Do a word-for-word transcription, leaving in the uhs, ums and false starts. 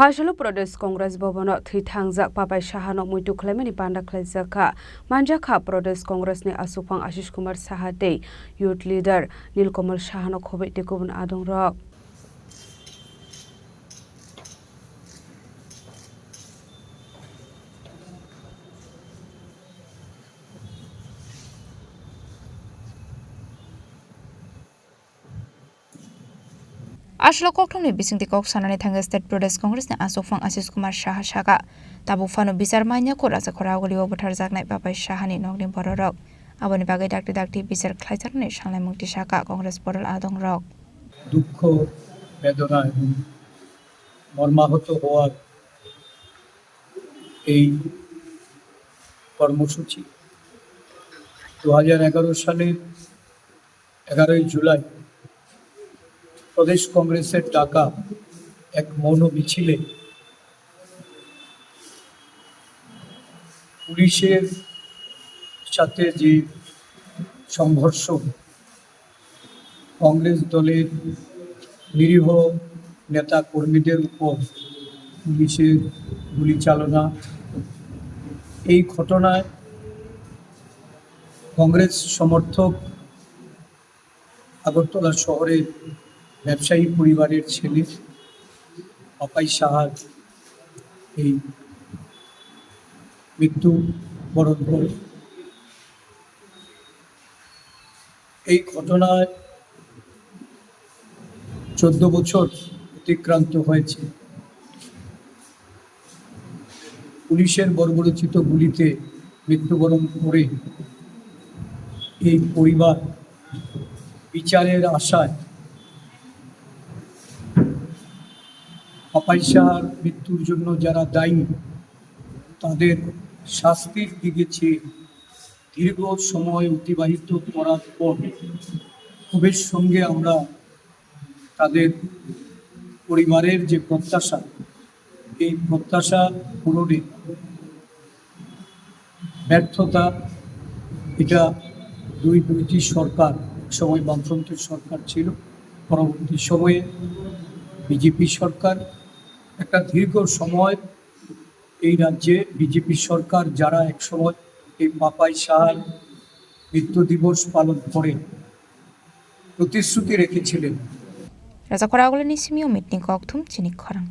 Phaisalo Pradesh Congress Bhavan-o thwi thangjak Papai Sahano muitu khlaimani panda khlaijak kha. Manjak kha Pradesh Congress ni aswkphang Ashish Kumar Saha tei Youth Leader Nilkamal Sahano khobwi tei kubun adongrok. Aswk kokthumni bisingtwi kok sanani thangwi State Pradesh Congress ni aswkphang Ashish Kumar Saha sakha, tabuk phano bichar manya kho Rajakhor Agulio butharjaknai Papai Sahani nokni bororok. Aboni bagwi dakti dakti bichar khlaijaknani sanglaimung tisakha Congress bodol adongrok. দুঃখ, বেদনা এবং মর্মাহত হওয়ার এই কর্মসূচি। দু হাজার এগারো সালের এগারোই জুলাই প্রদেশ কংগ্রেসের ডাকা এক মৌন মিছিলে পুলিশের সাথে যে সংঘর্ষ, কংগ্রেস দলের নিরীহ নেতা কর্মীদের উপর পুলিশের গুলি চালনা, এই ঘটনায় কংগ্রেস সমর্থক আগরতলা শহরের ব্যবসায়ী পরিবারের ছেলে পাপাই সাহার এই মৃত্যু বরণ করে। এই ঘটনায় চোদ্দ বছর অতিক্রান্ত হয়েছে। পুলিশের বর্বরোচিত গুলিতে মৃত্যুবরণ করে এই পরিবার বিচারের আশায় পাপাই সাহার মৃত্যুর জন্য যারা দায়ী, তাদের শাস্তির দিকে চেয়ে দীর্ঘ সময় অতিবাহিত করার পর ক্ষোভের সঙ্গে আমরা তাদের পরিবারের যে প্রত্যাশা, এই প্রত্যাশা পূরণে ব্যর্থতা, এটা দুই, দুইটি সরকার, এক সময় বামফ্রন্টের সরকার ছিল, পরবর্তী সময়ে বিজেপি সরকার, একটা দীর্ঘ সময় এই রাজ্যে বিজেপি সরকার, যারা এক সময় এই পাপাই সাহার মৃত্যু দিবস পালন করে প্রতিশ্রুতি রেখেছিলেন। Rajakhor Agulini simio meeting kokthum chini khorang.